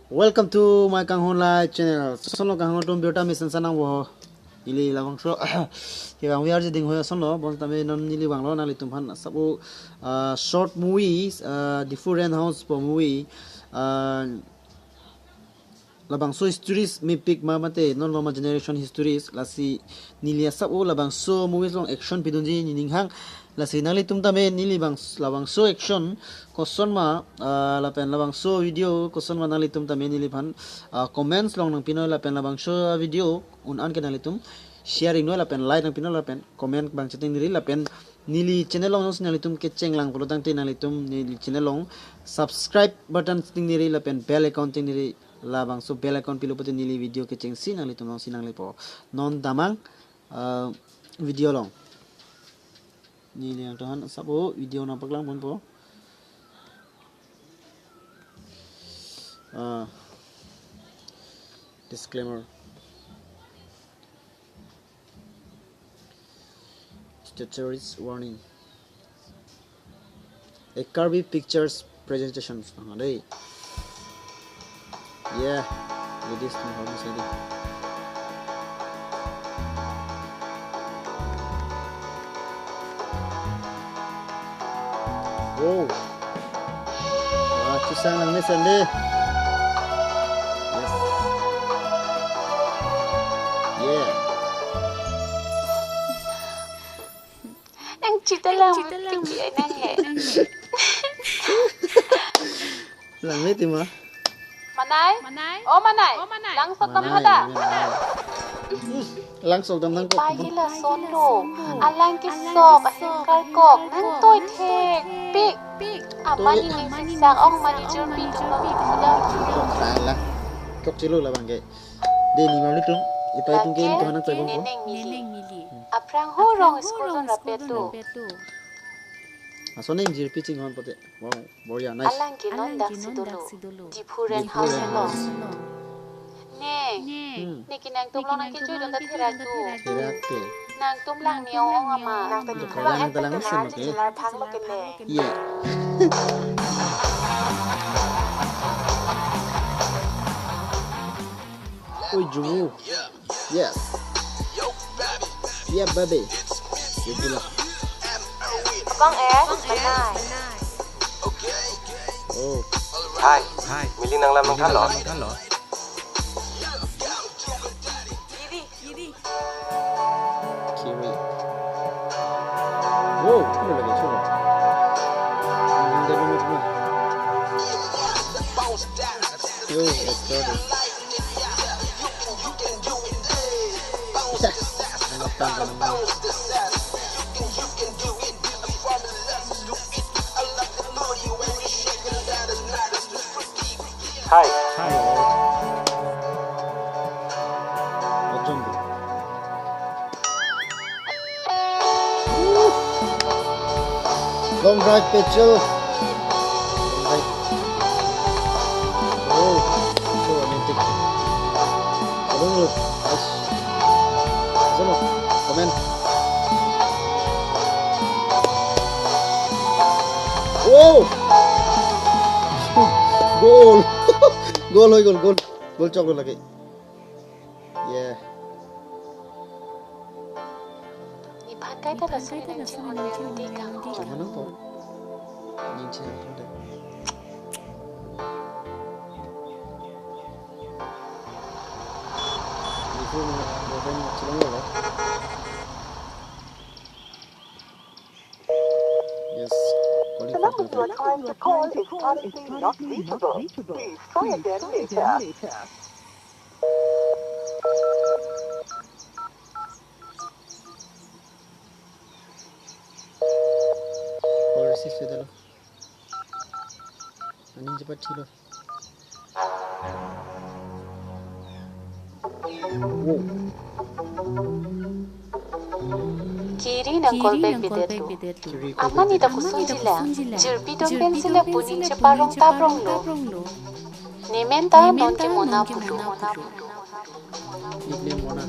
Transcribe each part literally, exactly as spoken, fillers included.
Welcome to my Kanghon Live channel. Sonlo kanghon atum, birta mesen sanang wo. Neli labangso kevang V R ji ding hoya sonlo, bonsitame non neli vanglo nanglitum aphan asap-o, ah, short movies, ah, Diphu Rent House pu movie, ah, labangso histories mepik ma mate non loma generation histories, lasi neli asap-o labangso movies along action pidunji neli ning hang. Lasi nanglitum tame neli bang labangso action koson ma, ah, lapen labangso video koson ma nanglitum tame neliphan, ah, comments along nangpinoi lapen labangso video un-an ke nanglitum sharing noi lapen like nangpinoi lapen comment bang chetengri lapen neli channel along jongsi nanglitum kecheng lang pulo tangte nanglitum neli channel along subscribe button chetengri lapen bell icon chetengri, labangso bell icon pilo pute neli video kechengsi nanglitum alongsi nanglepo. Non damnang, ah, video along. Neli nangtumphan asap-o video nangpaklang ponpo. Ah, disclaimer. Statutory warning. A Karbi Pictures presentation. Ah, dei. Yeah, ladies, to home side. Wow. Wah, chusang lang ni sende. Yes. Yeah. Nang chita lang, chita lang, piki nang he. Lang ni tima. Manai? Manai? Oh, Manai. Oh, Manai. Langsok dam hada. Manai. Langsok dam nang kok. Pai la sonlo. Alang kesok, ahin karkok. Nang toi thekpik. Amani ning sisang ong mani jurpi tu ma mi puda. Alang. Kok chilo labang ke. Dei, ni mali tung. Ipai tung ke ini tuhan nang toi bong ko. Neneng Mili. Aphrang ho rong school don rapet tu. Aso neng jirpi chinghon pote. Wow, boria, nice. Alang ke non dak si dolo. Diphu Rent House lo. Neng. Hmm. Ne ke nangtum along nang kejui don ta therak tu. Therak te. Nangtum lang ni ong ama. Nang ta diphu lang ta lang si ma ke. Chelar phang lo ke le. Ye. Oi, Jumu. Yes. Yeah, baby. Ye gula. Kong eh, Manai. Oh. Hai. Hai. Mili nanglam nangthanlo. Nangthanlo. Kiri. Kiri. Kiri. Wow, ini lagi, coba. Ini dia banget, mah. Yo, let's go. Hai. Hai. Long drive, Pechel. Long drive. Oh, so romantic. Nice. Come on. Oh! Goal. Goal, goal, goal. Goal choklo lagi. Yeah. Nephan kaita laso nangchinghon nang di kang. Chama nang po. Nangchinghon de. Nipu mo mo ben chilong lo. Yes. The number you are trying to call is currently not reachable. Please try again later. Call receive sudalo. Ani cepat silo. Wow. Kiri nang call back bidet lo. Kiri call back bidet. Amani ta koson jila. Jirpi dong pen sila puning cheparong taprong lo. Nemen ta non ke Mona pulo. Nickname Mona.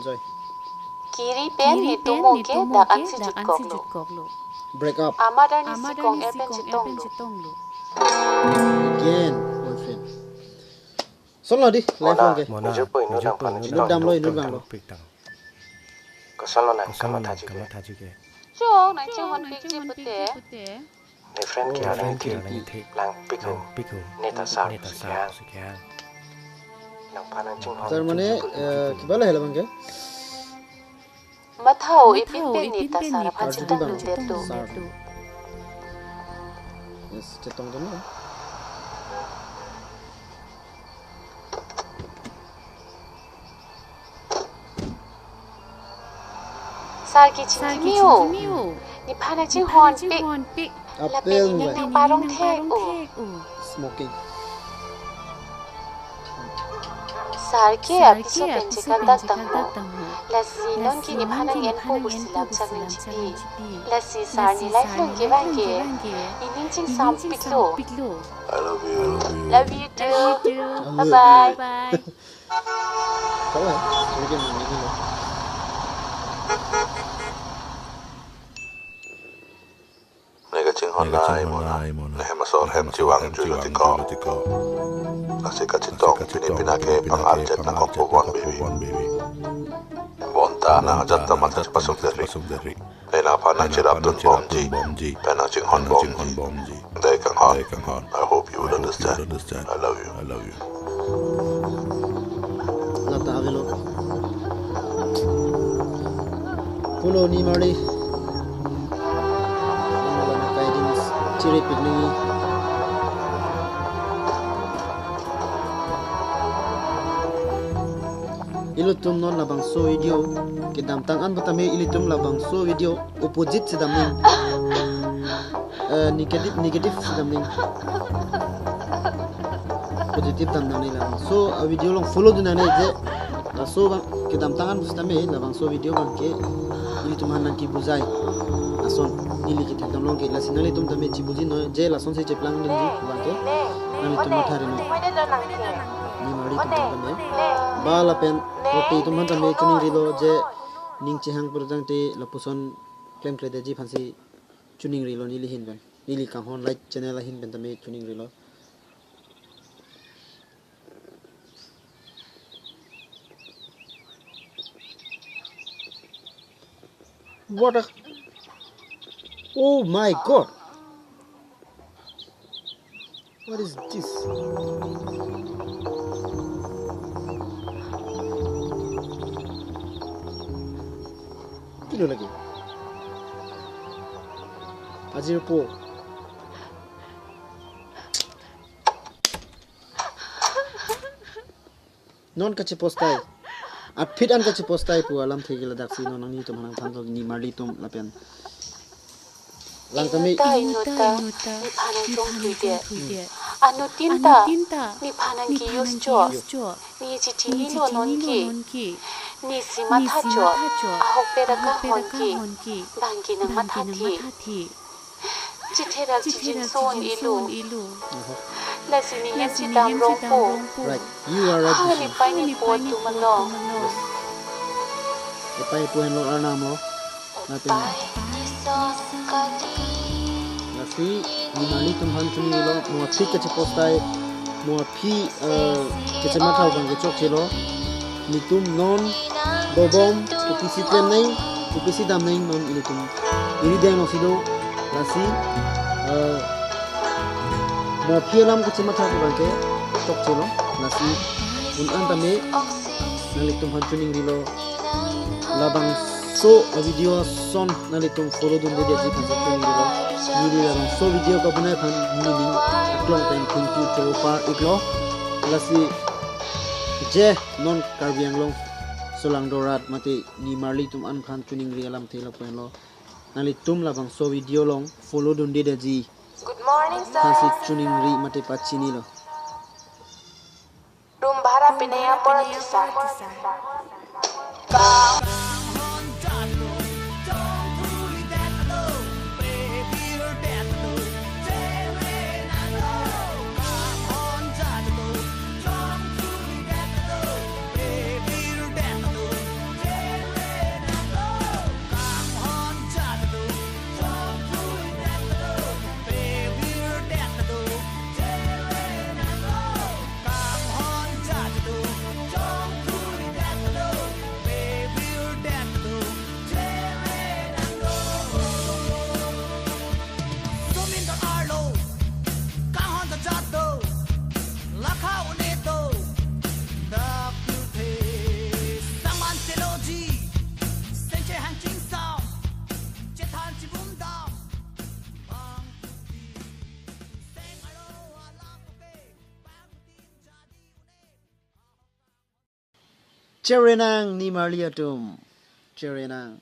Joy. Kiri pen netum mo ke dak ansi jutkoklo. Break up. Amar arnisi kong-e pen chetonglo. Again, boyfriend. Sonlo di, life long ke. Mona, nijor pu inut damlo, inut damlo. Pik tang. Koson lo nang kamathaji ke? Chok, nang chinghonpikji pute. Ne friend ke arni thik, langpik ho. Ne ta sar si kehang. Nangphan nang chinghon. Sar mane, eh, kiba lahelo abang ke? Matha ho, ipin pen ne ta sar aphan chetongdunde to. Sar. Yes, chetongdunlo. Sar ke chingkimi ho. Nephan nang chinghonpik. Lapen ne nang parong thek o. Smoking. Sar ke apiso pen chekandak tangho. Lasi non ke nephan nang enpo pusi lam chak nangchipi. Lasi sar ne life long ke abang ke, nening chingsampiklo. I love you. Love you too. Bye bye. Salah, sedikit begini loh. Ne kachinghon nai Mona. Ne hem asor hem chevang juilo tiko. Lasi kachetong pine pina ke pang-arjet nangkokpo bon baby. Bonta nang ajat ta matha chepasok deri. Ne nangphan nang cherapdun bomji. Pen nang chinghon bomji. Dei kanghon. I hope you will understand. I love you. I love you. Lata avelo. Pulo nimarli. Kaidin chiripik nangji. Ilitum non labangso video kedamtang an pu tame ilitum labangso video opposite si damnang. Eh, negative, negative si damnang. Positive damnang ne labangso, eh, video along follow dun nangne je. Laso abang kedamtang an pu sitame labangso video abang ke ilitum aphan nangkebujai ason neli kethek damlong ke. Lasi nanglitum tame chibuji noi je lasonsi cheplang dunji abang ke. Nanglitum matha ri noi. Nimarli atum tame. Ba lapen kopi atum aphan tame choningrilo je ning chehang purtangte lapuson klemkledetji aphansi choningrilo neli ahin pen. Neli kanghon like channel ahin pen tame choningrilo. What a, oh my God. What is this? Kilo lagi. Ajir po. Non kachepostai. Aphi an kachepostai pu alamthe ke ladaksi non nanglitum aphan nangthanlo nimarli atum lapen lang tame. Inut ta, inut ta, nephan nang chongthuidet. Anuttin ta, nephan nang ke-use chot. Ne chichinilo non ke. Nesi matha chot. Ahokpet akanghon ke. Bang ke nang mathathe. Chitherak chijinso un-elo. Lasi ne hem chedam rongpo. Right. You are right, Vishnu. Nepei nepo atum along. Yes. Nepei nepo henlo arnam lo. Lapen. Lasi nimarli atum aphan choningrilo, mo aphi kachepostai, mo aphi, eh, kachematha abang ke chokchelo. Netum non dobom, kopisi klemnang, kopisi damnang non ilitum. Iri deng lo si do, lasi, eh, mo aphi alam kachematha abang ke chokchelo, lasi un-an tame nanglitum aphan choningrilo. Labangso a-video ason nanglitum follow dundedetji aphansi choningrilo. Neli labangso video kabonai aphan neli ning aklong pen thank you choro par-iklo. Lasi je non Karbi Anglong solangdo rat mate nimarli atum an aphan choningri alamthe lapu henlo. Nanglitum labangso video along follow dundedetji. Good morning, sir. Aphansi choningri mate pachinilo. Room bhara pinaya porti, sir. Cherenang nimarli atum. Cherenang.